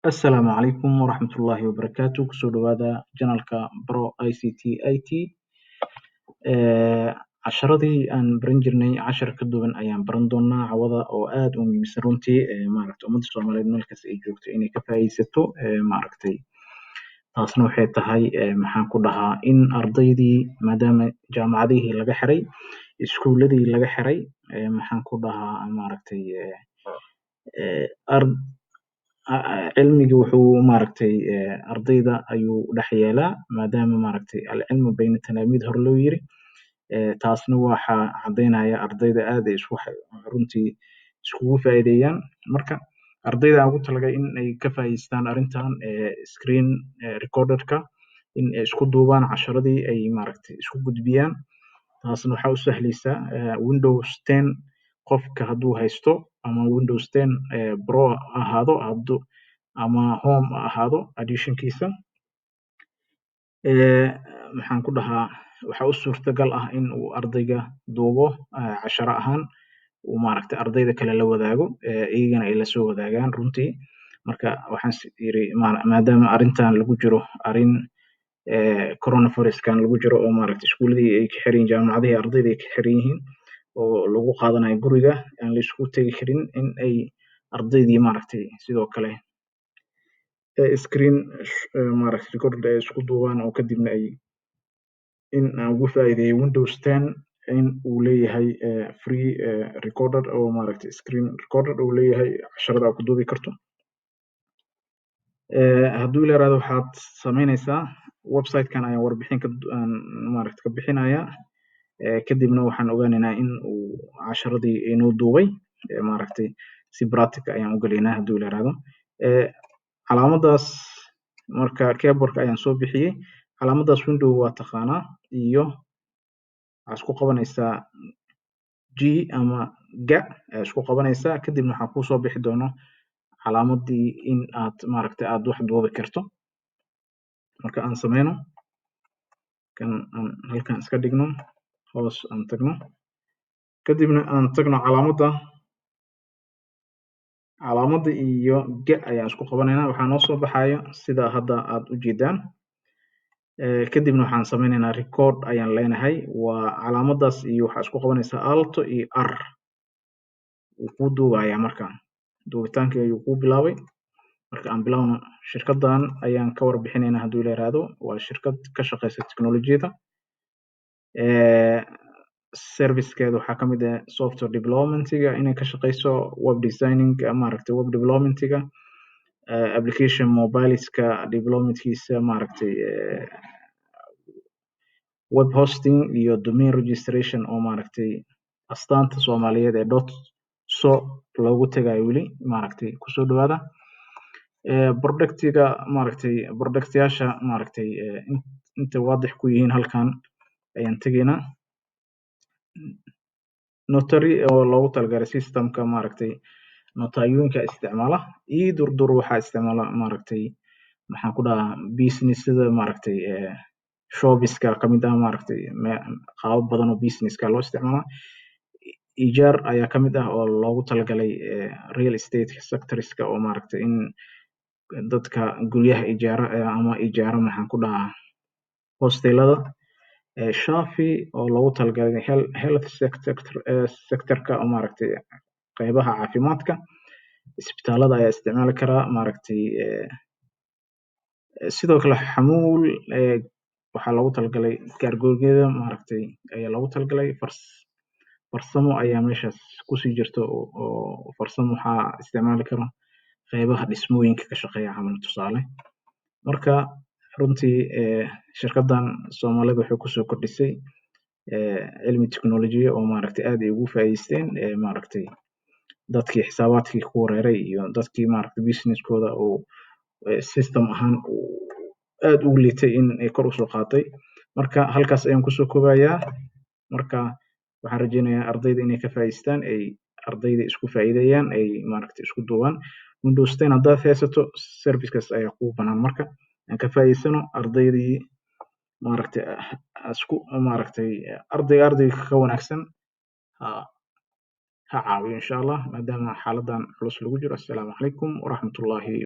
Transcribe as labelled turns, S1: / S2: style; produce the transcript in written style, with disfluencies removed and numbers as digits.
S1: Asalaamu calaykum waraxmatullaahi wabarakaatu. Kusoo dhawaada channelka Bro ICT IT. Casharadii aan baran jirnay cashar ka duwan ayaan baran doonaa cawada, oo aad u muhiimsan runtii. Maaragtay, ummadda Soomaaliyeed meel kasta ay joogto inay ka faa'iidaysato. Maaragtay, taasna waxay tahay, maxaan ku dhahaa, in ardaydii, maadaama jaamacadihii laga xiray, iskuuladii laga xiray, maxaan ku dhahaa, maaragtay, cilmigi wuxuu, maaragtay, ardayda ayuu dhex yeelaa, maadaama, maaragtay, العلم بين التلاميذ hore loo yiri. Taasna waxaa caddaynaya ardayda aad ay isku runtii iskugu faa'iideeyaan. Marka ardayda aan ugu talagalay in ay ka faa'iidaystaan arrintan screen recorderka, in ay isku duubaan casharadii, ay, maaragtay, isku gudbiyaan, taasna waxaa u sahlaysa Windows 10 qofka hadduu haysto, ama Windows 10 Pro ha ahaado hadduu ama Home ha ahaado editionkiisa, maxaan ku dhahaa, waxaa u suurtagal ah in uu ardayga duubo casharo ahaan, uu, maaragtay, ardayda kale la wadaago, iyagana ay la soo wadaagaan runtii. Marka waxaan is iri, maadaama arrintan lagu jiro, arrin coronaviruskan lagu jiro, oo, maaragtay, iskuuladii ay ka xiran yihiin, jaamacadihii ardayda ay ka xiran yihiin, oo lagu qaadanayo guriga, aan la isku tegi karin, in ay ardaydii, maaragtay, sidoo kale screen, maaragtay, recorder ay isku duubaan, oo kadibna ay in aan ugu faa'iideeyo Windows 10 in uu leeyahay free recorder oo, maaragtay, screen recorder uu leeyahay, casharada aad ku duubi karto. Hadduu ila yiraahdo, waxaad samaynaysaa website-kan ayaan warbixin ka, maaragtay, ka bixinayaa. Kadibna waxaan ogaanaynaa in uu casharadii inuu duubay. Maaragtay, si practical ayaan u gelaynaa hadduu ila yiraahdo. Calaamadaas marka keyboardka ayaan soo bixiyey. Calaamadaas Window waa taqaanaa, iyo waxaa isku qabanaysaa G ama G ayaa isku qabanaysaa. Kadibna waxaa kusoo bixi doono calaamadii in aad, maaragtay, aad wax duubi karto. Marka aan sameyno kan, aan halkan iska dhigno, hoos aan tagno, kadibna aan tagno calaamadda. Calaamadda iyo G ayaan isku qabanaynaa. Waxaa noo soo baxayo sida hadda aad u jeedaan. Kadibna waxaan sameynaynaa record ayaan leenahay. Waa calaamadaas iyo waxaa isku qabanaysaa Alt iyo R. Wuu kuu duubayaa. Marka duubitaankii ayuu kuu bilaabay. Marka aan bilowno. Shirkaddan ayaan ka warbixinaynaa hadduu ila yiraahdo. Waa shirkad ka shaqeysa teknolojiyadda. Servicekeeda waxaa ka mid ah software developmentiga inay ka shaqeyso, web designing, maaragtay, web developmentiga, application mobileska developmentkiisa, maaragtay, web hosting iyo domain registration, oo, maaragtay, astaanta Soomaaliyeed ee .so loogu tagayo weli. Maaragtay, kusoo dhawaada. Productiga, maaragtay, productyaasha, maaragtay, inta waadix ku yihiin halkan ayaan tegaynaa. Notary oo loogu talagalay systemka, maaragtay, notayooyinka isticmaala. Iyo Durdur waxaa isticmaala, maaragtay, maxaan ku dhahaa, businessada, maaragtay, shopiska kamid ah, maaragtay, qaabab badan oo businesska loo isticmaalaa. Ijaar ayaa kamid ah, oo loogu talagalay real estate sectorska, oo, maaragtay, in dadka guryaha ijaara ama ijaara, maxaan ku dhahaa, hostelada. Shafi oo loogu talagalay health sectorka, oo, maaragtay, qeybaha caafimaadka, isbitaalada ayaa isticmaali karaa, maaragtay. Sidoo kale Xamuul waxaa loogu talagalay cargogyada, maaragtay, ayaa loogu talagalay. Farsamo ayaa meeshaas kusii jirto, oo farsamo waxaa isticmaali karo qeybaha dhismooyinka ka shaqeeya camal, tusaale. Marka runtii shirkaddan Soomaalida waxay kusoo kordhisay cilmi technology oo, maaragtay, aad ay ugu faa'iideysteen, maaragtay, dadkii xisaabaadkii ku wareeray iyo dadkii, maaragtay, businesskooda oo system ahaan aad ugu liitay in ay kor usoo qaaday. Marka halkaas ayaan kusoo koobayaa. Marka waxaan rajeynayaa ardayda inay ka faa'iideystaan, ay ardayda isku faa'iideeyaan, ay, maaragtay, isku duubaan. Windows 10 haddaad haysato, servicekaas ayaa kuu banaan. Marka aan ka faa'iideysano ardaydii, maaragtay, isku, maaragtay, ardayga ardayga ka wanaagsan ha caawiyo, insha Allah, maadaama xaaladan culus lagu jiro. Assalaamu calaykum waraxmatullaahi.